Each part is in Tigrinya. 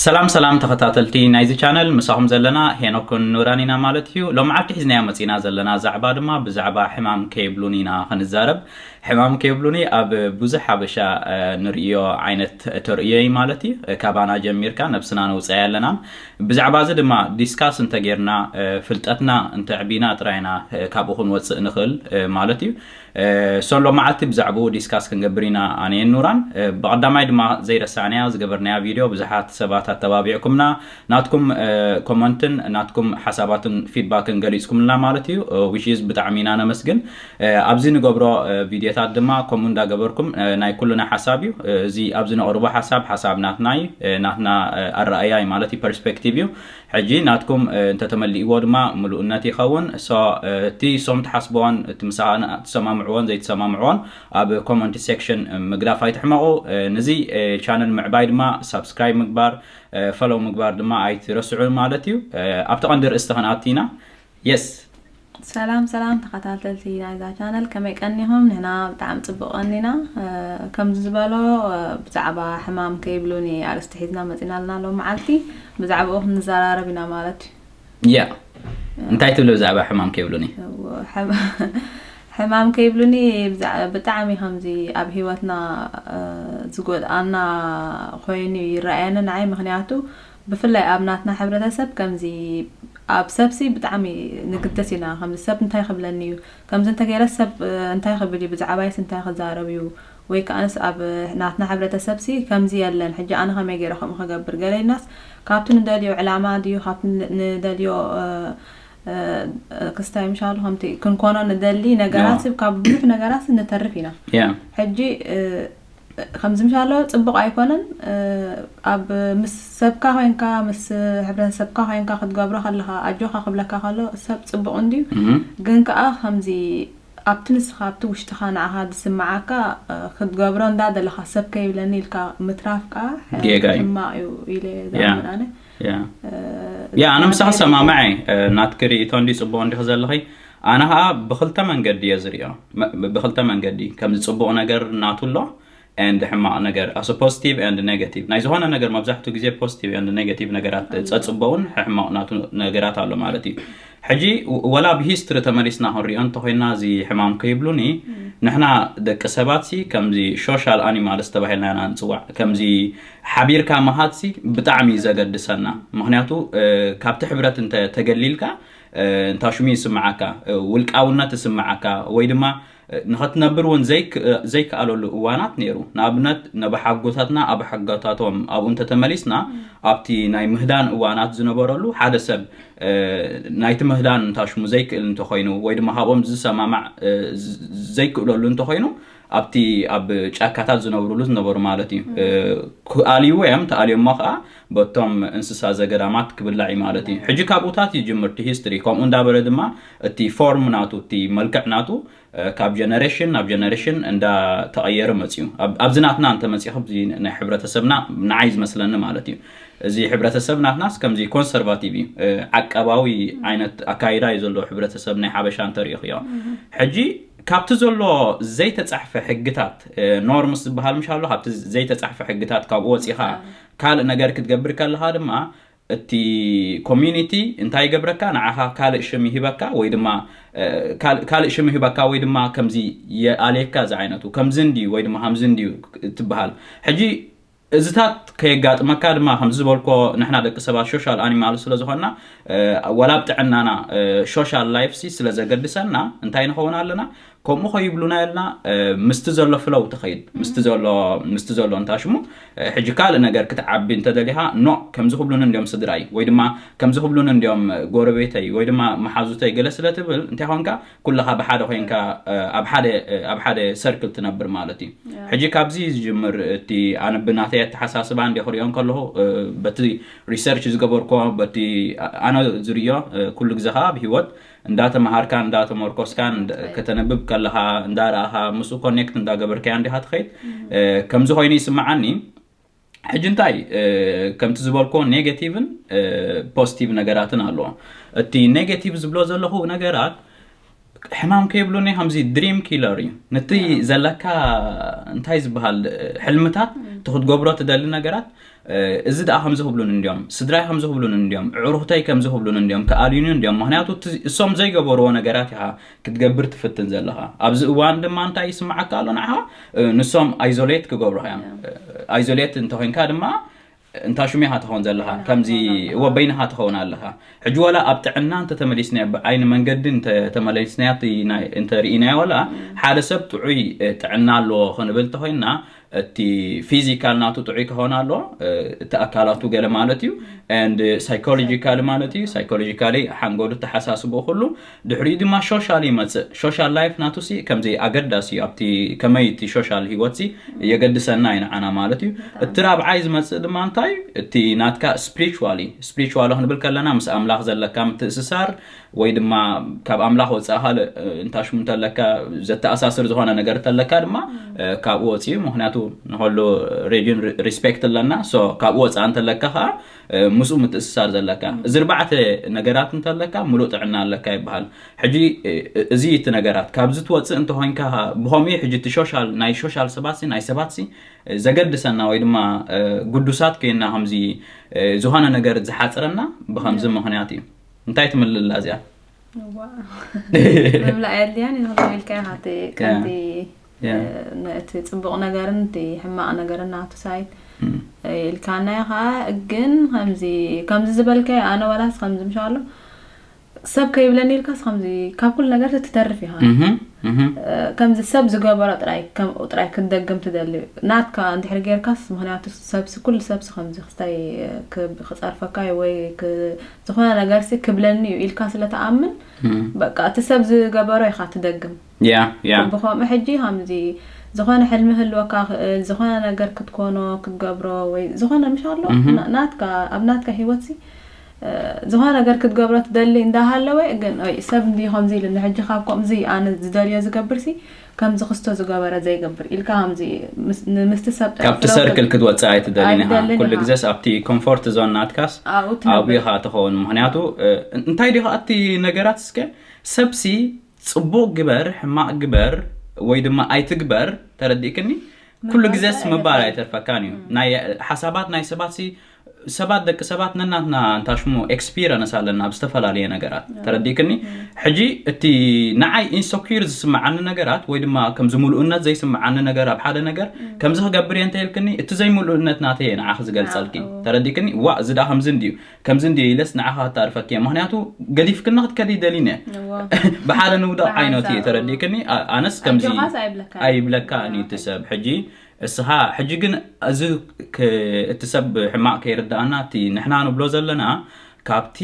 ሰላም ሰላም ተኸታተልቲ ናይዚ ቻነል፣ ምሳኹም ዘለና ሄኖክን ኑራን ኢና ማለት እዩ። ሎመዓልቲ ሒዝናዮ መፂና ዘለና ዛዕባ ድማ ብዛዕባ ሕማም ከይብሉኒ ኢና ክንዛረብ። ሕማም ከይብሉኒ ኣብ ብዙሕ ሓበሻ ንርእዮ ዓይነት ተርእዮ እዩ ማለት እዩ። ካባና ጀሚርካ ነብስና ነውፅኣ ኣለና። ብዛዕባ እዚ ድማ ዲስካስ እንተጌርና፣ ፍልጠትና እንተዕቢና ጥራይና ካብኡ ክንወፅእ ንኽእል ማለት እዩ። ሶን ሎም መዓልቲ ብዛዕባኡ ዲስካስ ክንገብር ኢና ኣነየን ኑራን። ብቐዳማይ ድማ ዘይረሳዕናያ ዝገበርናያ ቪድዮ ብዙሓት ሰባት ኣተባቢዕኩምና፣ ናትኩም ኮመንትን ናትኩም ሓሳባትን ፊድባክን ገሊጽኩምልና ማለት እዩ። ዊች ኢዝ ብጣዕሚ ኢና ነመስግን። ኣብዚ ንገብሮ ቪድዮታት ድማ ከምኡ እንዳገበርኩም ናይ ኩልና ሓሳብ እዩ። እዚ ኣብዚ ነቕርቦ ሓሳብ ሓሳብ ናትና እዩ፣ ናትና ኣረኣእያ እዩ ማለት እዩ፣ ፐርስፔክቲቭ እዩ። ሕጂ ናትኩም እንተተመሊእዎ ድማ ምሉእነት ይኸውን። ሶ እቲ ሶም ትሓስብዎን እቲ ምሳና ትሰማምዕዎን ዘይትሰማምዕዎን ኣብ ኮመንት ሴክሽን ምግዳፍ ኣይትሕመቑ። ንዚ ቻነል ምዕባይ ድማ ሳብስክራይብ ምግባር፣ ፈሎው ምግባር ድማ ኣይትረስዑ ማለት እዩ። ኣብቲ ቀንዲ ርእስቲ ክንኣቱ ኢና። የስ። ሰላም ሰላም ተኸታተልቲ ናይዛ ቻነል፣ ከመይ ቀኒኹም? ንሕና ብጣዕሚ ጽቡቕ ቀኒና። ከምዚ ዝበሎ ብዛዕባ ሕማም ከይብሉኒ ኣርእስቲ ሒዝና መጺና ኣለና ሎም መዓልቲ። ብዛዕባኡ ክንዘራረብ ኢና ማለት እዩ። ያ፣ እንታይ ትብሊ ብዛዕባ ሕማም ከይብሉኒ? ሕማም ከይብሉኒ ብጣዕሚ ከምዚ ኣብ ሂወትና ዝጎድኣና ኮይኑ ይረኣየኒ ንዓይ። ምክንያቱ ብፍላይ ኣብ ናትና ሕብረተሰብ ከምዚ ኣብ ሰብሲ ብጣዕሚ ንግደስ ኢና። ከምዚ ሰብ እንታይ ክብለኒ እዩ፣ ከምዚ እንተገይረ ሰብ እንታይ ክብል እዩ፣ ብዛዕባይስ እንታይ ክዛረብ እዩ፣ ወይ ከኣንስ ኣብ ናትና ሕብረተሰብሲ ከምዚ የለን። ሕጂ ኣነ ከመይ ገይረ ከምኡ ክገብር? ገለ ኢልናስ ካብቲ ንደልዮ ዕላማ ድዩ፣ ካብቲ ንደልዮ ክስታይ ምሻሉ ከምቲ ክንኮኖ ንደሊ ነገራት ካብ ብዙሕ ነገራት ንተርፍ ኢና። ሕጂ ከምዚ ምሻሎ ጽቡቕ ኣይኮነን። ኣብ ምስ ሰብካ ኮይንካ ምስ ሕብረተሰብካ ኮይንካ ክትገብሮ ከለኻ ኣጆኻ ክብለካ ከሎ ሰብ ጽቡቕ እንድዩ። ግን ከኣ ከምዚ ኣብቲ ንስኻ ኣብቲ ውሽጥኻ ንዓኻ ዝስምዓካ ክትገብሮ እንዳደለኻ ሰብ ከይብለኒ ኢልካ ምትራፍ ከኣ ጌጋ እዩ። ሕማቕ እዩ ኢለ ዝኣምን ኣነ። ያ ኣነ ምሳኻ ሰማማዐ። ናትኪ ርእይቶ እንዲ ጽቡቕ እንዲኺ ዘለኺ፣ ኣነ ኸኣ ብኽልተ መንገዲ እየ ዝርእዮ። ብኽልተ መንገዲ፣ ከምዚ ጽቡቕ ነገር ናቱ ኣሎ and ሕማቕ ነገር፣ as positive and negative። ናይ ዝኾነ ነገር መብዛሕትኡ ግዜ positive and negative ነገራት ጸጽቦውን ሕማቕ ናቱ ነገራት ኣሎ ማለት እዩ። ሕጂ ወላ ብሂስትሪ ተመሊስና ክንሪኦ እንተኮይና፣ እዚ ሕማም ከይብሉኒ፣ ንሕና ደቂ ሰባት ሲ ከምዚ ሶሻል ኣኒማልስ ተባሂልና ኢና ንጽዋዕ። ከምዚ ሓቢርካ ምኻድ ሲ ብጣዕሚ እዩ ዘገድሰና። ምክንያቱ ካብቲ ሕብረት እንተ ተገሊልካ፣ እንታሽሙ ይስምዓካ፣ ውልቃውነት ይስምዓካ፣ ወይ ድማ ንኸትነብር እውን ዘይከኣለሉ እዋናት ነይሩ። ንኣብነት ነባሓጎታትና ኣባሓጎታቶም ኣብኡ እንተተመሊስና፣ ኣብቲ ናይ ምህዳን እዋናት ዝነበረሉ ሓደ ሰብ ናይቲ ምህዳን እንታሽሙ ዘይክእል እንተኾይኑ ወይ ድማ ካብኦም ዝሰማማዕ ዘይክእለሉ እንተኾይኑ፣ ኣብቲ ኣብ ጫካታት ዝነብሩሉ ዝነበሩ ማለት እዩ። ክኣልይዎ እዮም፣ ተኣልዮሞ ከዓ በቶም እንስሳ ዘገዳማት ክብላዕ እዩ ማለት እዩ። ሕጂ ካብኡታት ይጅምር እቲ ሂስትሪ። ከምኡ እንዳበለ ድማ እቲ ፎርም ናቱ፣ እቲ መልክዕ ናቱ ካብ ጀነሬሽን ናብ ጀነሬሽን እንዳተቐየረ መፅዩ። ኣብዚ ናትና እንተመፂኹ፣ ናይ ሕብረተሰብና ንዓይ ዝመስለኒ ማለት እዩ፣ እዚ ሕብረተሰብ ናትናስ ከምዚ ኮንሰርቫቲቭ እዩ፣ ዓቀባዊ ዓይነት ኣካይዳ እዩ ዘለዎ ሕብረተሰብ ናይ ሓበሻ እንተሪኢኽዮ። ሕጂ ካብቲ ዘሎ ዘይተፃሕፈ ሕግታት፣ ኖርምስ ዝበሃል ምሽ ኣሎ፣ ካብቲ ዘይተፃሕፈ ሕግታት ካብኡ ወፂኻ ካልእ ነገር ክትገብር ከለኻ ድማ እቲ ኮሚዩኒቲ እንታይ ይገብረካ? ንዓኻ ካልእ ሽም ይህበካ ወይ ድማ ካልእ ሽም ይህበካ ወይ ድማ ከምዚ የኣልየካ፣ እዚ ዓይነቱ ከምዚ እንድዩ ወይ ድማ ከምዚ እንድዩ ትበሃል። ሕጂ እዚታት ከየጋጥመካ ድማ ከምዚ ዝበልኮ ንሕና ደቂ ሰባት ሶሻል ኣኒማል ስለ ዝኾንና፣ ወላ ኣብ ጥዕናና ሶሻል ላይፍ ሲ ስለ ዘገድሰና እንታይ ንኸውን ኣለና? ከምኡ ከይብሉና ኢልና ምስቲ ዘሎ ፍለው ትኸይድ፣ ምስቲ ዘሎ ምስቲ ዘሎ እንታሽሙ። ሕጂ ካልእ ነገር ክትዓቢ እንተደሊኻ፣ ኖ፣ ከምዚ ክብሉኒ እንዲዮም ስድራይ ወይ ድማ ከምዚ ክብሉኒ እንዲዮም ጎረቤተይ ወይ ድማ መሓዙተይ ገለ ስለ ትብል እንታይ ኾንካ? ኩልኻ ብሓደ ኮይንካ ኣብ ሓደ ኣብ ሓደ ሰርክል ትነብር ማለት እዩ። ሕጂ ካብዚ ዝጅምር እቲ ኣነ ብናተይ ኣተሓሳስባ እንዲ ክሪኦ እንከለኹ፣ በቲ ሪሰርች ዝገበርኮ፣ በቲ ኣነ ዝርዮ፣ ኩሉ ግዜ ከዓ ኣብ ሂወት እንዳተምሃርካን እንዳተመርኮስካን ከተንብብ ከለኻ እንዳረኣኻ ምስኡ ኮኔክት እንዳገበርካዮ እንዲኻ ትኸይድ። ከምዚ ኮይኑ ይስምዓኒ። ሕጂ እንታይ፣ ከምቲ ዝበልኮ ኔጌቲቭን ፖዚቲቭ ነገራትን ኣለዎ። እቲ ኔጌቲቭ ዝብሎ ዘለኹ ነገራት ሕማም ከይብሉኒ ከምዚ ድሪም ኪለር እዩ። ነቲ ዘለካ እንታይ ዝበሃል ሕልምታት እቲ ክትገብሮ ትደሊ ነገራት እዚ ደኣ ከምዚ ክብሉን እንዲዮም፣ ስድራይ ከምዚ ክብሉን እንዲዮም፣ ዕሩኽተይ ከምዚ ክብሉን እንዲዮም፣ ክኣልዩኒ እንዲዮም። ምክንያቱ እሶም ዘይገበርዎ ነገራት ኢኻ ክትገብር ትፍትን ዘለኻ። ኣብዚ እዋን ድማ እንታይ ይስምዓካ ኣሎ ንዓኻ? ንሶም ኣይዞሌት ክገብሩኻ እዮም። ኣይዞሌት እንተኮይንካ ድማ እንታ ሹም ኢኻ ትኸውን ዘለኻ፣ ከምዚ ወበይንኻ ትኸውን ኣለኻ። ሕጂ ወላ ኣብ ጥዕና እንተተመሊስናዮ፣ ብዓይኒ መንገዲ እንተተመሊስናዮ፣ እንተርኢናዮ፣ ወላ ሓደ ሰብ ጥዑይ ጥዕና ኣለዎ ክንብል እንተኮይንና፣ እቲ ፊዚካል ናቱ ጥዑይ ክኸውን ኣሎ፣ እቲ ኣካላቱ ገለ ማለት እዩ። And ሳይኮሎጂካሊ ማለት እዩ። ሳይኮሎጂካሊ ሓንጎሉ፣ ተሓሳስቦ ኩሉ። ድሕሪኡ ድማ ሶሻል ይመጽእ። ሶሻል ላይፍ ናቱ ሲ ከምዚ ኣገዳሲ እዩ። ኣብቲ ከመይ እቲ ሶሻል ህይወት ሲ የገድሰና እዩ ንዓና ማለት እዩ። እቲ ራብዓይ ዝመጽእ ድማ እንታይ? እቲ ናትካ ስፒሪቹዋሊ። ስፒሪቹዋሊ ክንብል ከለና ምስ ኣምላኽ ዘለካ ምትእስሳር፣ ወይ ድማ ካብ ኣምላኽ ወጻኢ ካልእ እንታሽሙ እንተለካ፣ ዘተኣሳስር ዝኾነ ነገር እንተለካ ድማ ካብኡ ወጺኡ። ምክንያቱ ንኸሉ ሬጅን ሪስፔክት ኣለና። ሶ ካብኡ ወጻኢ እንተለካ ከዓ ምስኡ ምትእስሳር ዘለካ፣ እዚ ኣርባዕተ ነገራት እንተለካ ምሉእ ጥዕና ኣለካ ይበሃል። ሕጂ እዚ እቲ ነገራት ካብዚ ትወፅእ እንተኮይንካ፣ ብኸምኡ ሕጂ እቲ ሶሻል፣ ናይ ሶሻል ሰባት ሲ፣ ናይ ሰባት ሲ ዘገድሰና ወይ ድማ ግዱሳት ኮይና ከምዚ ዝኾነ ነገር ዝሓፅረና ብከምዚ ምክንያት እዩ። እንታይ ትምልላ እዚኣ? ምምላእ የድልያን ንክልተ ኢልካ ኢኻ እቲ ከምቲ እቲ ፅቡቕ ነገርን እቲ ሕማቕ ነገርን ናቱ ሳይት ኢልካናዮ ከዓ። ግን ከምዚ ከምዚ ዝበልካዮ ኣነ ዋላስ ከምዚ ምሻ ኣሎ ሰብ ከይብለኒ ኢልካስ ከምዚ ካብ ኩሉ ነገር ትተርፍ ኢኻ። ከምዚ ሰብ ዝገበሮ ጥራይ ከምኡ ጥራይ ክትደግም ትደሊ ናትካ እንድሕር ጌርካስ፣ ምክንያቱ ሰብሲ ኩሉ ሰብሲ ከምዚ ክስታይ ክጸርፈካ እዩ ወይ ዝኾነ ነገርሲ ክብለኒ እዩ ኢልካ ስለ ትኣምን፣ በቃ እቲ ሰብ ዝገበሮ ኢኻ ትደግም። ያ ያ ብኸምኡ ሕጂ ከምዚ ዝኾነ ሕልሚ ህልወካ ክእል፣ ዝኾነ ነገር ክትኮኖ ክትገብሮ ወይ ዝኾነ ምሽ ኣሎ ናትካ ኣብ ናትካ ህይወትሲ ዝኾነ ነገር ክትገብሮ ትደሊ እንዳሃለወ ግን ወይ ሰብ እንዲ ከምዚ ኢሉ ንሕጂ ካብ ከምዚ ኣነ ዝደልዮ ዝገብርሲ ከምዚ ክስቶ ዝገበረ ዘይገብር ኢልካ ከምዚ ምስቲ ሰብ ካብቲ ሰርክል ክትወፅእ ኣይትደልን ኢኻ። ኩሉ ግዜስ ኣብቲ ኮምፎርት ዞን ናትካስ ኣብኡ ኢኻ ትኸውን። ምክንያቱ እንታይ ዲኻ እቲ ነገራት እስከ ሰብሲ ፅቡቕ ግበር ሕማቕ ግበር ወይ ድማ ኣይትግበር ተረዲእክኒ ኩሉ ግዜስ ምባል ኣይተርፈካን እዩ። ናይ ሓሳባት ናይ ሰባት ሲ ሰባት ደቂ ሰባት ነናትና እንታሽሙ ኤክስፒረንስ ኣለና ኣብ ዝተፈላለየ ነገራት ተረዲእክኒ። ሕጂ እቲ ንዓይ ኢንሰኪር ዝስምዓኒ ነገራት ወይ ድማ ከምዚ ምሉእነት ዘይስምዓኒ ነገር ኣብ ሓደ ነገር ከምዚ ክገብር እየ እንተይልክኒ እቲ ዘይምሉእነት ናተይ እየ ንዓኺ ዝገልጸልኪ ተረዲእክኒ። ዋ እዚ ደኣ ከምዚ እንድዩ ከምዚ እንድዩ ኢለስ ንዓኻ ክታርፈኪ እየ። ምክንያቱ ገዲፍክኒ ክትከዲ ደሊነ ብሓደ ንውዳቕ ዓይነት እየ ተረዲእክኒ። ኣነስ ከምዚ ኣይብለካን እዩ እቲ ሰብ ሕጂ እስኻ ሕጂ ግን እዚ እቲ ሰብ ሕማቕ ከይርዳእና እቲ ንሕና ንብሎ ዘለና ካብቲ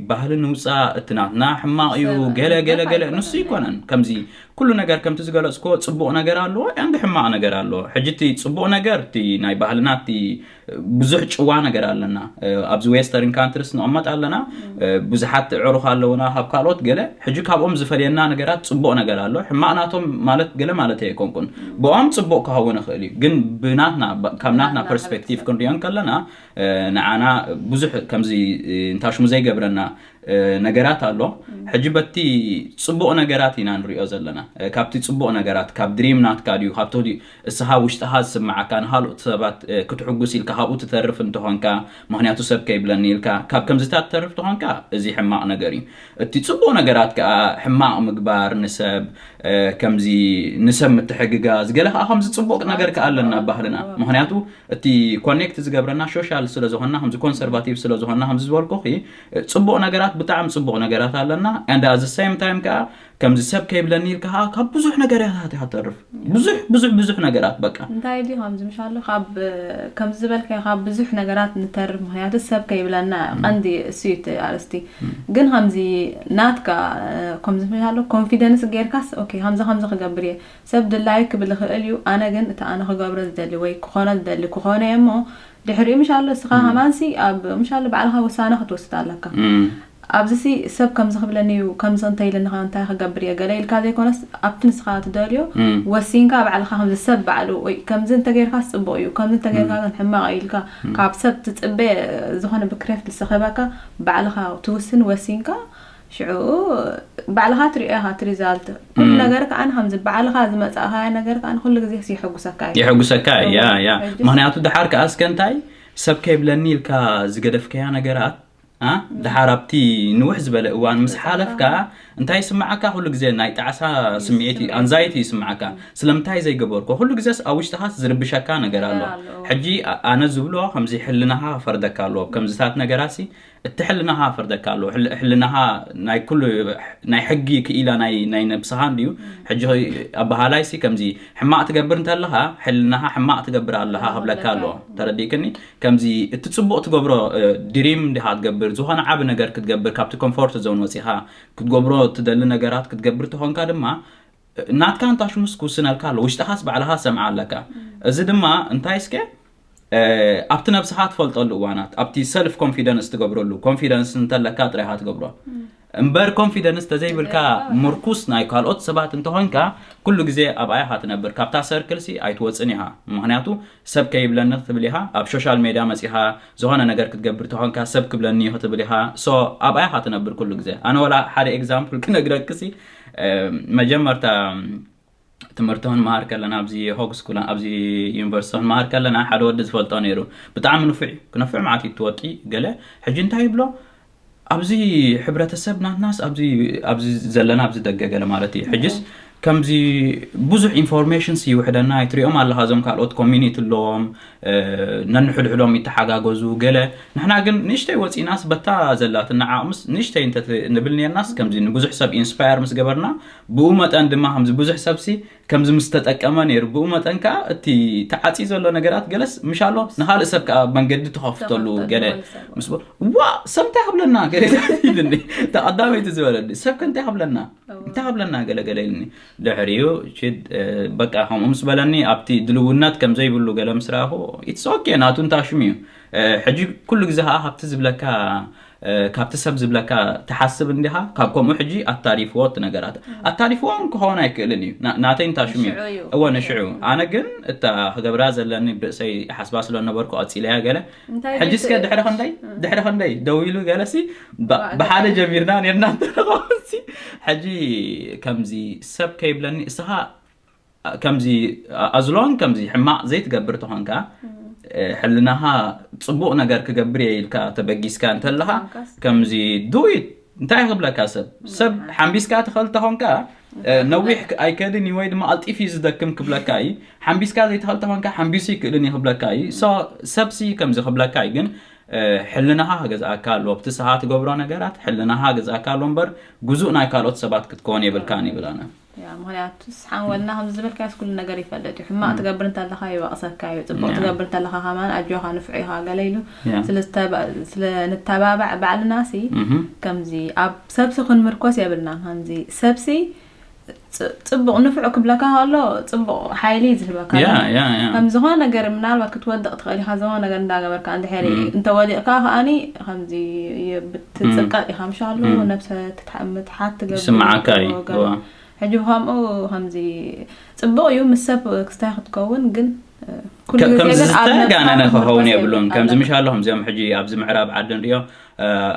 ባህሊ ንውፃእ እቲ ናትና ሕማቕ እዩ ገለ ገለ ገለ ንሱ ይኮነን ከምዚ ኩሉ ነገር ከምቲ ዝገለፅኮ ፅቡቕ ነገር ኣለዎ and ሕማቕ ነገር ኣለዎ። ሕጂ እቲ ፅቡቕ ነገር እቲ ናይ ባህልና እቲ ብዙሕ ጭዋ ነገር ኣለና ኣብዚ ዌስተርን ካንትሪስ ንቕመጥ ኣለና ብዙሓት ዕሩኽ ኣለውና ካብ ካልኦት ገለ ሕጂ ካብኦም ዝፈልየና ነገራት ፅቡቕ ነገር ኣሎ ሕማቕ ናቶም ማለት ገለ ማለት ኣይኮንኩን ብኦም ፅቡቕ ክኸውን ይኽእል እዩ ግን ብናትና ካብ ናትና ፐርስፔክቲቭ ክንሪኦ ከለና ንዓና ብዙሕ ከምዚ እንታሽሙ ዘይገብረና ነገራት ኣሎ። ሕጂ በቲ ፅቡቕ ነገራት ኢና ንሪኦ ዘለና ካብቲ ፅቡቕ ነገራት ካብ ድሪም ናትካ ድዩ ካብቲ እስኻ ውሽጥኻ ዝስምዓካ ንኻልኦት ሰባት ክትሕጉስ ኢልካ ካብኡ ትተርፍ እንተኾንካ ምኽንያቱ ሰብ ከይብለኒ ኢልካ ካብ ከምዚታት ትተርፍ ተኾንካ እዚ ሕማቕ ነገር እዩ። እቲ ፅቡቕ ነገራት ከዓ ሕማቕ ምግባር ንሰብ ከምዚ ንሰብ ምትሕግጋዝ ገለ ከዓ ከምዚ ፅቡቕ ነገር ከዓ ኣለና ባህልና ምኽንያቱ እቲ ኮኔክት ዝገብረና ሶሻል ስለ ዝኾንና ከምዚ ኮንሰርቫቲቭ ስለ ዝኾንና ከምዚ ዝበልኩኺ ፅቡቕ ነገራት ብጣዕሚ ፅቡቕ ነገራት ኣለና and at the same time ከዓ ከምዚ ሰብ ከይብለኒ ኢልካ ከዓ ካብ ብዙሕ ነገራት ኢኻ ተርፍ ብዙሕ ብዙሕ ብዙሕ ነገራት በቃ እንታይ ድዩ ከምዚ ምሻሎ ካብ ከምዚ ዝበልካዮ ካብ ብዙሕ ነገራት ንተርፍ ምክንያቱ ሰብ ከይብለና ቀንዲ እሱ እዩ እቲ ኣርእስቲ ግን ከምዚ ናትካ ከምዚ ምሻሎ ኮንፊደንስ ጌርካስ ኦኬ ከምዚ ከምዚ ክገብር እየ ሰብ ድላዩ ክብል ይኽእል እዩ ኣነ ግን እቲ ኣነ ክገብሮ ዝደሊ ወይ ክኾኖ ዝደሊ ክኾነ እየ እሞ ድሕሪኡ ምሻሎ እስኻ ከማንሲ ኣብ ምሻሎ ባዕልኻ ውሳነ ክትወስድ ኣለካ ኣብዚ ሲ ሰብ ከምዚ ክብለኒ እዩ ከምዚ እንተ ኢለኒ ከ እንታይ ክገብር እየ ገለ ኢልካ ዘይኮነስ ኣብቲ ንስኻ ትደልዮ ወሲንካ ባዕልኻ ከምዚ ሰብ ባዕሉ ወይ ከምዚ እንተገይርካ ጽቡቕ እዩ ከምዚ እንተገይርካ ግን ሕማቕ እዩ ኢልካ ካብ ሰብ ትጽበ ዝኾነ ብክሬፍት ዝሰኸበካ ባዕልኻ ትውስን ወሲንካ ሽዑ ባዕልኻ ትሪኦ ኢኻ እቲ ሪዛልት። ኩሉ ነገር ከዓ ከምዚ ባዕልኻ ዝመፃእኻዮ ነገር ከዓ ኩሉ ግዜ የሐጉሰካ እዩ። የሐጉሰካ እዩ። ያ ያ ሕጂ ምክንያቱ ድሓር ከዓ እስከ እንታይ ሰብ ከይብለኒ ኢልካ ዝገደፍካያ ነገራት ኣ ድሓር ኣብቲ ንውሕ ዝበለ እዋን ምስ ሓለፍካ እንታይ ይስምዓካ? ኩሉ ግዜ ናይ ጣዕሳ ስምዒት፣ ኣንዛይቲ ይስምዓካ። ስለምንታይ ዘይገበርኮ? ኩሉ ግዜስ ኣብ ውሽጥኻስ ዝርብሸካ ነገር ኣሎ። ሕጂ ኣነ ዝብሎ ከምዚ ሕልናኻ ክፈርደካ ኣለዎ። ከምዚታት ነገራሲ እቲ ሕልናኻ ፈርደካ ኣለዎ። ሕልናኻ ናይ ኩሉ ናይ ሕጊ ክኢላ ናይ ናይ ነብስኻ እንድዩ። ሕጂ ኣበሃላይሲ ከምዚ ሕማቕ ትገብር እንተለኻ ሕልናኻ ሕማቕ ትገብር ኣለኻ ክብለካ ኣለዎ። ተረዲእክኒ? ከምዚ እቲ ጽቡቕ ትገብሮ ድሪም እንዲኻ ትገብር፣ ዝኾነ ዓቢ ነገር ክትገብር ካብቲ ኮምፎርት ዞን ወጺኻ ክትገብሮ ትደሊ ነገራት ክትገብር ተኾንካ ድማ ናትካ እንታሽሙስ ክውስነልካ ኣሎ። ውሽጥኻስ ባዕልኻ ሰምዓ ኣለካ። እዚ ድማ እንታይ እስከ ኣብቲ ነብስኻ ትፈልጠሉ እዋናት ኣብቲ ሰልፍ ኮንፊደንስ ትገብረሉ ኮንፊደንስ እንተለካ ጥራይኻ ትገብሮ እምበር ኮንፊደንስ ተዘይብልካ ምርኩስ ናይ ካልኦት ሰባት እንተኾንካ ኩሉ ግዜ ኣብኣ ኢኻ ትነብር። ካብታ ሰርክልሲ ኣይትወፅን ኢኻ። ምክንያቱ ሰብ ከይብለኒ ክትብል ኢኻ። ኣብ ሶሻል ሜድያ መፂኻ ዝኾነ ነገር ክትገብር ተኾንካ ሰብ ክብለኒ እዩ ክትብል ኢኻ። ሶ ኣብኣ ኢኻ ትነብር ኩሉ ግዜ። ኣነ ወላ ሓደ ኤግዛምፕል ክነግረክሲ መጀመርታ ትምህርቲ ክንመሃር ከለና ኣብዚ ሆግ ስኩል ኣብዚ ዩኒቨርሲቲ ክንመሃር ከለና ሓደ ወዲ ዝፈልጦ ነይሩ። ብጣዕሚ ንፉዕ እዩ። ክነፍዕ መዓት እዩ እቲ ወዲ። ገለ ሕጂ እንታይ ይብሎ ኣብዚ ሕብረተሰብ ናትናስ ኣብዚ ኣብዚ ዘለና ኣብዚ ደገ ገለ ማለት እዩ። ሕጅስ ከምዚ ብዙሕ ኢንፎርሜሽንስ ይውሕደና። ኣይትሪኦም ኣለኻ እዞም ካልኦት ኮሚኒቲ ኣለዎም ነንሕድሕዶም ይተሓጋገዙ ገለ። ንሕና ግን ንእሽተይ ወፂናስ በታ ዘላትና ዓቕምስ ንእሽተይ እንተ ንብል ነርናስ ከምዚ ንብዙሕ ሰብ ኢንስፓየር ምስ ገበርና ብኡ መጠን ድማ ከምዚ ብዙሕ ሰብሲ ከምዚ ምስ ተጠቀመ ነይሩ ብኡ መጠን ከዓ እቲ ተዓፂ ዘሎ ነገራት ገለስ ምሻሎ ንካልእ ሰብ ከዓ መንገዲ ተኸፍተሉ ገለ ምስ በ- ዋ ሰብ እንታይ ክብለና ገለ ኢልኒ ተቐዳመይቲ ዝበለኒ ሰብ ከ እንታይ ክብለና እንታይ ክብለና ገለ ገለ ኢልኒ ድሕሪኡ ሽድ በቃ ከምኡ ምስ በለኒ ኣብቲ ድልውነት ከምዘይብሉ ገለ ምስ ረኣኹ ኢትስ ኦኬ ናቱ እንታሽም እዩ ሕጂ ኩሉ ግዜ ከዓ ካብቲ ዝብለካ ካብቲ ሰብ ዝብለካ ትሓስብ እንዲኻ ካብ ከምኡ ሕጂ ኣታሪፍዎ እቲ ነገራት ኣታሪፍዎ እውን ክኸውን ኣይክእልን እዩ ናተይ እንታሽም እዩ እወ ንሽዑ ኣነ ግን እታ ክገብራ ዘለኒ ብርእሰይ ሓስባ ስለነበርኩ ቀፂለያ ገለ ሕጂ እስከ ድሕሪ ክንደይ ድሕሪ ክንደይ ደው ኢሉ ገለሲ ብሓደ ጀሚርና ኔርና እንተለኸውሲ ሕጂ ከምዚ ሰብ ከይብለኒ እስኻ ከምዚ ኣዝሎን ከምዚ ሕማቕ ዘይትገብር ተኾንካ ሕልናኻ ፅቡቕ ነገር ክገብር እየ ኢልካ ተበጊስካ እንተለኻ ከምዚ ዱኢት እንታይ ክብለካ ሰብ ሰብ ሓምቢስካ ትኽእል ተኾንካ ነዊሕ ኣይከድን እዩ ወይ ድማ ኣልጢፍ እዩ ዝደክም ክብለካ እዩ ሓምቢስካ ዘይትኽእል ተኾንካ ሓምቢሱ ይክእልን እዩ ክብለካ እዩ ሰብሲ ከምዚ ክብለካ እዩ ግን ሕልናኻ ክገዝኣካ ኣለዎ ብቲ ስኻ ትገብሮ ነገራት ሕልናኻ ክገዝኣካ ኣለዎ እምበር ጉዙእ ናይ ካልኦት ሰባት ክትከውን የብልካን ይብል ኣነ ምክንያቱ ስሓን ወልና ከም ዝበልካስ ኩሉ ነገር ይፈልጥ እዩ ሕማቅ ትገብር እንተለካ ይወቅሰካ እዩ ፅቡቅ ትገብር እንተለካ ከማን ኣጆካ ንፍዑ ኢካ ገለ ኢሉ ስለንተባባዕ ባዕልና ሲ ከምዚ ኣብ ሰብሲ ክንምርኮስ የብልና ከምዚ ሰብሲ ፅቡቅ ንፍዑ ክብለካ ከሎ ፅቡቅ ሓይሊ ዝህበካ ከም ዝኾነ ነገር ምናልባት ክትወድቅ ትኽእል ኢካ ዝኾነ ነገር እንዳገበርካ እንድሕሪ እንተወዲቅካ ከኣኒ ከምዚ ትፅቀጥ ኢኻ ምሻሉ ነብሰ ምትሓት ትገብር ስምዓካ እዩ ሕጂ ብከምኡ ከምዚ ፅቡቅ እዩ ምስ ሰብ ክስታይ ክትከውን ግን ከምዚ ዝተጋነነ ክኸውን የብሉን ከምዚ ምሽ ኣሎ ከምዚኦም ሕጂ ኣብዚ ምዕራብ ዓዲ ንሪኦ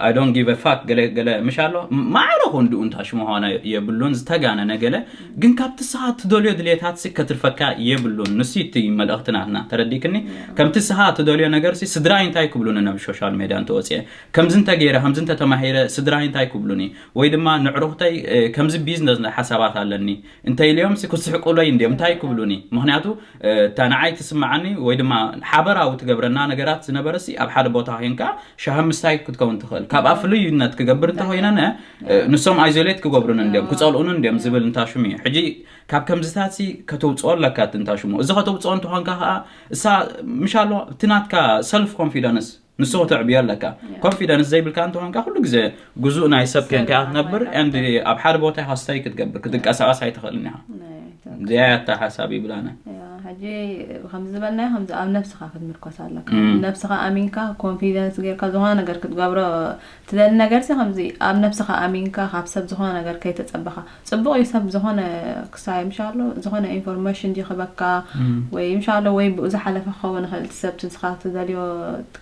I don't give a fuck ገለ ገለ ምሽ ኣሎ ማዕረ ኮንድኡ እንታ ሽሙ ኾነ የብሉን ዝተጋነነ ገለ ግን ካብቲ ስኻ ትደልዮ ድሌታት ሲ ከትርፈካ የብሉን ንሱ እቲ መልእኽቲ ናትና ተረዲክኒ ከምቲ ስኻ ትደልዮ ነገር ሲ ስድራይ እንታይ ክብሉኒ ናብ ሶሻል ሜድያ እንተወፅአ ከምዚ እንተገይረ ከምዚ እንተተማሂረ ስድራይ እንታይ ክብሉኒ ወይ ድማ ንዕሩኽተይ ከምዚ ቢዝነስ ሓሳባት ኣለኒ እንተኢልዮም ሲ ክስሕቁለይ እንዲዮም እንታይ ክብሉኒ ምክንያቱ እታ ንዓይ ትስምዓኒ ወይ ድማ ሓበራዊ ትገብረና ነገራት ዝነበረ ሲ ኣብ ሓደ ቦታ ኮንካ ሻሂ ምስታይ ክትከውን ትኽእል ካብኣ ፍልዩነት ክገብር እንተኮይነነ ንሶም ኣይዞሌት ክገብሩን እንዲዮም ክፀልኡን እንዲዮም ዝብል እንታሽሙ እዩ ሕጂ ካብ ከምዚታት ሲ ከተውፅኦ ኣለካ እቲ እንታሽሙ እዚ ከተውፅኦ እንተኮንካ ከዓ እሳ ምሻሎ እቲ ናትካ ሰልፍ ኮንፊደንስ ንሱ ከተዕብዮ ኣለካ ኮንፊደንስ ዘይብልካ እንተኮንካ ኩሉ ግዜ ግዙእ ናይ ሰብ ኮንካ ክትነብር and ኣብ ሓደ ቦታ ኢካ stay ክትገብር ክትንቀሳቀስ ኣይትኽእልን ኢካ እዚኣ እያ እታ ሓሳብ ይብላና ሕጂ ከምዚ ዝበልናዮ ከምዚ ኣብ ነብስኻ ክትምርኮስ ኣለካ። ነብስኻ ኣሚንካ ኮንፊደንስ ጌርካ ዝኾነ ነገር ክትገብሮ ትደሊ ነገር ሲ ከምዚ ኣብ ነብስኻ ኣሚንካ ካብ ሰብ ዝኾነ ነገር ከይተጸበኻ። ጽቡቕ እዩ ሰብ ዝኾነ ክሳይ ምሻሎ ዝኾነ ኢንፎርሜሽን ዲዩ ክበካ ወይ ምሻሎ ወይ ብኡ ዝሓለፈ ክኸውን ይኽእል እቲ ሰብ እቲ ንስኻ ትደልዮ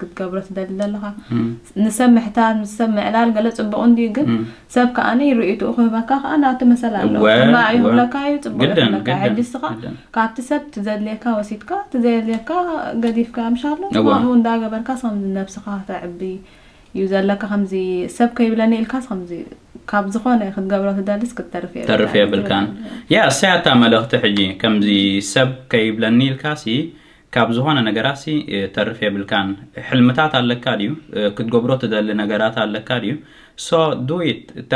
ክትገብሮ ትደሊ ዘለኻ። ንሰብ ምሕታት ምስ ሰብ ምዕላል ገለ ጽቡቕ እንድዩ ግን ሰብ ከኣ ርእይትኡ ክህበካ ከኣ ናቱ መሰል ኣለዎ። ሕማቕ እዩ ክብለካ እዩ ጽቡቕ እዩ ክብለካ። ሕጂ ንስኻ ካብቲ ሰብ ትዘድልየካ ወሲድካ ትዘየድልየካ ገዲፍካ ምሻሎ ንስኻ እንዳገበርካ ከም ነብስኻ ተዕቢ እዩ ዘለካ። ከምዚ ሰብ ከይብለኒ ኢልካስ ከምዚ ካብ ዝኾነ ክትገብሮ ትደልስ ክትተርፍ ተርፍ የብልካን። ያ እሳያታ መልእኽቲ ሕጂ ከምዚ ሰብ ከይብለኒ ኢልካሲ ካብ ዝኾነ ነገራሲ ተርፍ የብልካን። ሕልምታት ኣለካ ድዩ? ክትገብሮ ትደሊ ነገራት ኣለካ ድዩ? So do it። እታ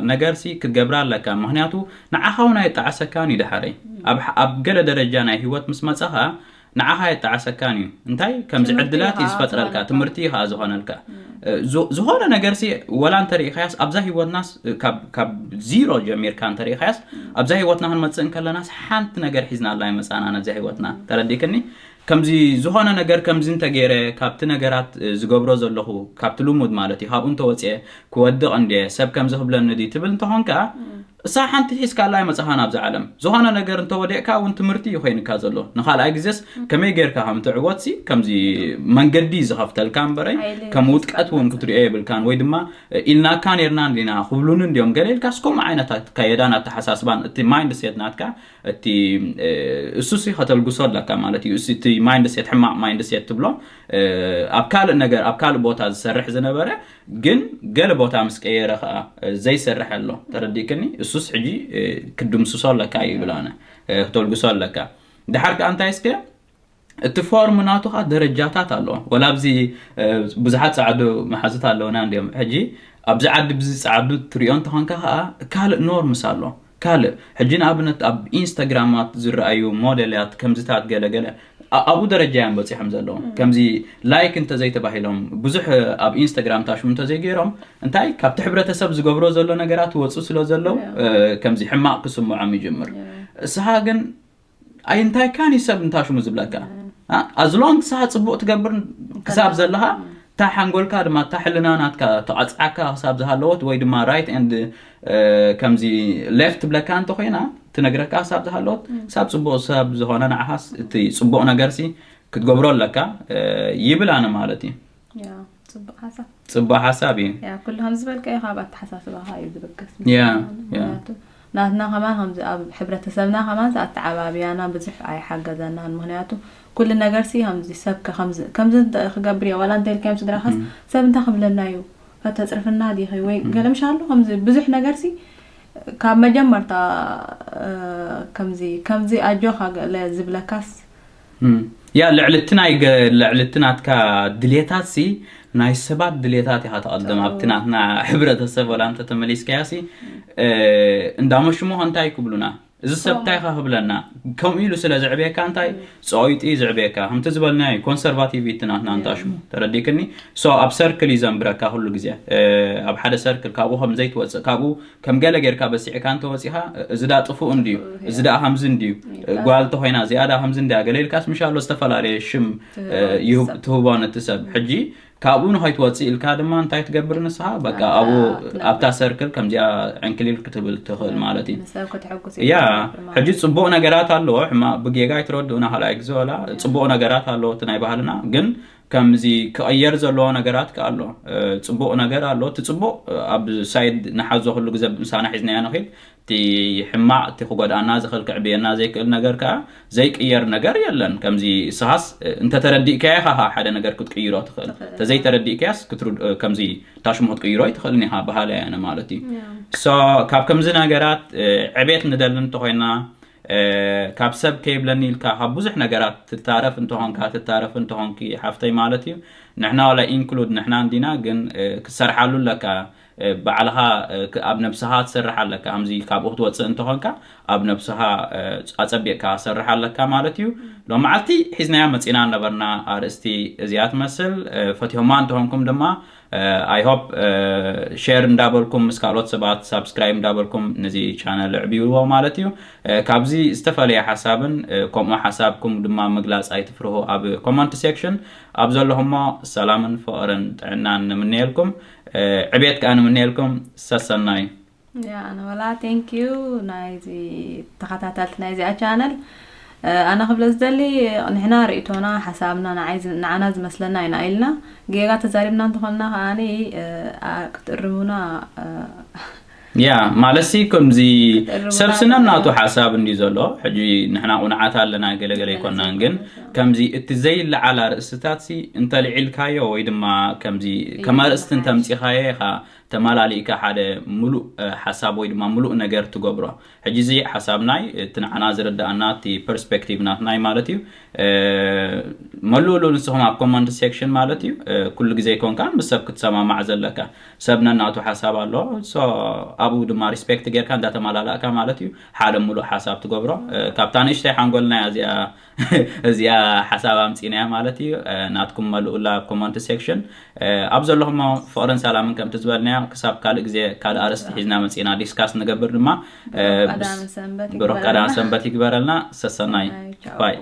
ነገርሲ ክትገብራ ኣለካ። ምክንያቱ ንዓኻ እውን ኣይጣዕሰካን እዩ። ድሓረይ ኣብ ገለ ደረጃ ናይ ህይወት ምስ መፀኻ ንዓኻ የጣዕሰካን እዩ። እንታይ ከምዚ ዕድላት እዩ ዝፈጥረልካ፣ ትምህርቲ እዩ ከዓ ዝኾነልካ። ዝኾነ ነገርሲ ወላ እንተሪኢኻያስ ኣብዛ ህይወትናስ ካብ ዚሮ ጀሚርካ እንተሪኢኻያስ ኣብዛ ህይወትና ክንመፅእ እንከለናስ ሓንቲ ነገር ሒዝናላ ኣይመፃእናን ኣብዛ ህይወትና። ተረዲእክኒ? ከምዚ ዝኾነ ነገር ከምዚ እንተገይረ ካብቲ ነገራት ዝገብሮ ዘለኹ ካብቲ ልሙድ ማለት እዩ ካብኡ እንተወፅአ ክወድቕ እንድየ ሰብ ከምዚ ክብለኒ ድዩ ትብል እንተኾንካ እሳ ሓንቲ ሒዝካላ ኣይመፃኻን ኣብዚ ዓለም። ዝኾነ ነገር እንተወዲቕካ እውን ትምህርቲ እዩ ኮይንካ ዘሎ። ንኻልኣይ ግዜስ ከመይ ጌርካ ከም ትዕወትሲ ከምዚ መንገዲ እዩ ዝኸፍተልካ እምበረይ ከም ውድቀት እውን ክትሪኦ የብልካን። ወይ ድማ ኢልናካ ኔርና እንዲና ክብሉኒ እንዲዮም ገለ ኢልካስ ከምኡ ዓይነት ኣካየዳን ኣተሓሳስባን እቲ ማይንድ ሴት ናትካ እቲ እሱሲ ከተልግሶ ኣለካ ማለት እዩ። እቲ ማይንድ ሴት ሕማቕ ማይንድ ሴት ትብሎ ኣብ ካልእ ነገር ኣብ ካልእ ቦታ ዝሰርሕ ዝነበረ ግን ገለ ቦታ ምስ ቀየረ ከዓ ዘይሰርሕ ኣሎ። ተረዲእክኒ? እሱስ ሕጂ ክድምስሶ ኣለካ ይብል ኣነ። ክተልግሶ ኣለካ። ድሓር ከዓ እንታይ እስከ እቲ ፎርም ናቱ ከዓ ደረጃታት ኣለዎ። ወላ ኣብዚ ብዙሓት ፃዕዱ መሓዙት ኣለውና እንዲዮም። ሕጂ ኣብዚ ዓዲ ብዚ ፃዕዱ ትሪኦ እንተኾንካ ከዓ ካልእ ኖርምስ ኣሎ። ካልእ ሕጂ ንኣብነት ኣብ ኢንስታግራማት ዝረኣዩ ሞዴልያት ከምዚታት ገለገለ ኣብኡ ደረጃ እዮም በፂሖም ዘለዉ። ከምዚ ላይክ እንተዘይተባሂሎም ብዙሕ ኣብ ኢንስታግራም ታሽሙ እንተዘይገይሮም እንታይ ካብቲ ሕብረተሰብ ዝገብሮ ዘሎ ነገራት ወፁ ስለ ዘለዉ ከምዚ ሕማቕ ክስምዖም ይጅምር። እስኻ ግን ኣይ እንታይ ካን እዩ ሰብ እንታሽሙ ዝብለካ ኣዝሎንግ ንስኻ ፅቡቅ ትገብር ክሳብ ዘለኻ እታ ሓንጎልካ ድማ እታ ሕልና ናትካ ተቐፅዓካ ክሳብ ዝሃለወት ወይ ድማ ራይት ኤንድ ከምዚ ሌፍት ትብለካ እንተኮይና ትነግረካ ክሳብ ዝሃለወት ክሳብ ፅቡቅ ሰብ ዝኾነ ንዓኻስ እቲ ፅቡቅ ነገርሲ ክትገብሮ ኣለካ ይብል ኣነ ማለት እዩ። ፅቡቅ ሓሳብ እዩ። ያ ኩሉ ከም ዝበልካዮ ካብ ኣተሓሳስባኻ እዩ ዝብገስ። ያ ያ ናትና ከማን ከምዚ ኣብ ሕብረተሰብና ከማን ኣተዓባብያና ብዙሕ ኣይሓገዘናን። ምክንያቱ ኩሉ ነገር ሲ ከምዚ ሰብ ከ- ከምዚ ከምዚ እንተ- ክገብር እየ ዋላ እንተ ኢልካዮም ስድራኻስ ሰብ እንታይ ክብለና እዩ ከተፅርፍና ዲኺ ወይ ገለ ምሽ ኣሎ ከምዚ ብዙሕ ነገር ሲ ካብ መጀመርታ እ፣ ከምዚ ከምዚ ኣጆኻ ገለ ዝብለካስ ያ ልዕሊ እቲ ናይ ገ- ልዕሊ እቲ ናትካ ድሌታት ሲ ናይ ሰባት ድሌታት ኢኻ ተቐድም ኣብቲ ናትና ሕብረተሰብ ወላ እንተ ተመሊስካያ ሲ እንዳመሽሞ እንታይ ክብሉና እዚ ሰብ እንታይ ኢኻ ክብለና ከምኡ ኢሉ ስለ ዘዕብየካ እንታይ ፀይጡ እዩ ዘዕብየካ ከምቲ ዝበልናዮ ኮንሰርቫቲቭ እቲ ናትና እንታሽሙ ተረዲክኒ ሶ ኣብ ሰርክል እዩ ዘንብረካ ኩሉ ግዜ ኣብ ሓደ ሰርክል ካብኡ ከም ዘይትወፅእ ካብኡ ከም ገለ ጌርካ በሲዕካ እንተወፂኻ እዚ ዳ ጥፉእ እንድዩ እዚ ዳ ከምዚ እንድዩ ጓል ተኮይና እዚኣ ዳ ከምዚ እንድያ ገለ ኢልካስ ምሻሎ ዝተፈላለየ ሽም ትህቦ ነቲ ሰብ ሕጂ ካብኡ ንኸይትወፅእ ኢልካ ድማ እንታይ ትገብር ንስኻ በቃ ኣብኡ ኣብታ ሰርክል ከምዚኣ ዕንክሊል ክትብል ትኽእል ማለት እዩ ያ ሕጂ ፅቡቅ ነገራት ኣለዎ ሕማ ብጌጋ ኣይትረድኡና ካልኣይ ግዜ ወላ ፅቡቅ ነገራት ኣለዎ እቲ ናይ ባህልና ግን ከምዚ ክቐየር ዘለዎ ነገራት ከ ኣሎ ፅቡቕ ነገር ኣሎ እቲ ፅቡቕ ኣብ ሳይድ ንሓዞ ኩሉ ግዜ ምሳና ሒዝናዮ ንኽእል እቲ ሕማቕ እቲ ክጎድኣና ዝኽእል ክዕብየና ዘይክእል ነገር ከዓ ዘይቅየር ነገር የለን ከምዚ ስኻስ እንተተረዲእካያ ኢኻ ሓደ ነገር ክትቅይሮ ትኽእል ተዘይተረዲእካያስ ከምዚ ታሽሙ ክትቅይሮ ኣይትኽእልን ኢኻ በሃሊ ኣነ ማለት እዩ ካብ ከምዚ ነገራት ዕቤት ንደሊ እንተኮይና ካብ ሰብ ከይብለኒ ኢልካ ካብ ብዙሕ ነገራት ትታረፍ እንተኾንካ ትታረፍ እንተኾንኪ ሓፍተይ ማለት እዩ ንሕና ዋላ ኢንክሉድ ንሕና እንዲና ግን ክትሰርሓሉ ኣለካ። ባዕልኻ ኣብ ነብስኻ ትሰርሕ ኣለካ። ከምዚ ካብኡ ክትወፅእ እንተኾንካ ኣብ ነብስኻ ኣፀቢቕካ ሰርሕ ኣለካ ማለት እዩ። ሎም መዓልቲ ሒዝናያ መፂና ነበርና ኣርእስቲ እዚኣ ትመስል። ፈትሆማ እንተኾንኩም ድማ ኣይሆፕ ሼር እንዳበልኩም ምስ ካልኦት ሰባት ሳብስክራይብ እንዳበልኩም ነዚ ቻነል ዕብይዎ ማለት እዩ። ካብዚ ዝተፈለየ ሓሳብን ከምኡ ሓሳብኩም ድማ ምግላፅ ኣይትፍርሁ ኣብ ኮመንት ሴክሽን። ኣብ ዘለኹሞ ሰላምን ፍቕርን ጥዕናን ንምንየልኩም። ዕቤት ከዓ ንምንየልኩም። ሰሰናዩ። ያ ኣነ ወላ ቴንክ ዩ ናይዚ ተኸታተልቲ ናይዚኣ ቻነል። ኣነ ክብለ ዝደሊ ንሕና ርእቶና ሓሳብና ንዓና ዝመስለና ኢና ኢልና ጌጋ ተዛሪብና እንተኾንና ከዓኒ ክትእርሙና ያ ማለት ሲ ከምዚ ሰብ ስነናቱ ሓሳብ እንዲ ዘሎ ሕጂ ንሕና ቁንዓት ኣለና ገለገለ ይኮናን ግን ከምዚ እቲ ዘይለዓል ኣርእስትታት ሲ እንተልዒልካዮ ወይ ድማ ከምዚ ከም ኣርእስቲ እንተምፂኻዮ ኢኻ ተማላሊእካ ሓደ ሙሉእ ሓሳብ ወይ ድማ ሙሉእ ነገር ትገብሮ። ሕጂ እዚ ሓሳብ ናይ እቲ ንዓና ዝርዳኣና እቲ ፐርስፔክቲቭ ናትናይ ማለት እዩ። መሉእሉ ንስኹም ኣብ ኮመንት ሴክሽን ማለት እዩ ኩሉ ግዜ ይኮንካ ምስ ሰብ ክትሰማማዕ ዘለካ ሰብ ነናቱ ሓሳብ ኣሎ። ኣብኡ ድማ ሪስፔክት ጌርካ እንዳተማላላእካ ማለት እዩ ሓደ ሙሉእ ሓሳብ ትገብሮ። ካብታ ንእሽተይ ሓንጎልናያ እዚኣ እዚኣ ሓሳብ ኣምፂናያ ማለት እዩ። ናትኩም መልኡላ ኮመንት ሴክሽን። ኣብ ዘለኹሞ ፍቕርን ሰላምን ከምቲ ዝበልናዮ ክሳብ ካልእ ግዜ ካልእ ኣርእስቲ ሒዝና መፂና ዲስካስ ንገብር ድማ። ብሩኽ ቀዳም ሰንበት ይግበረልና። ሰሰናይ ባይ።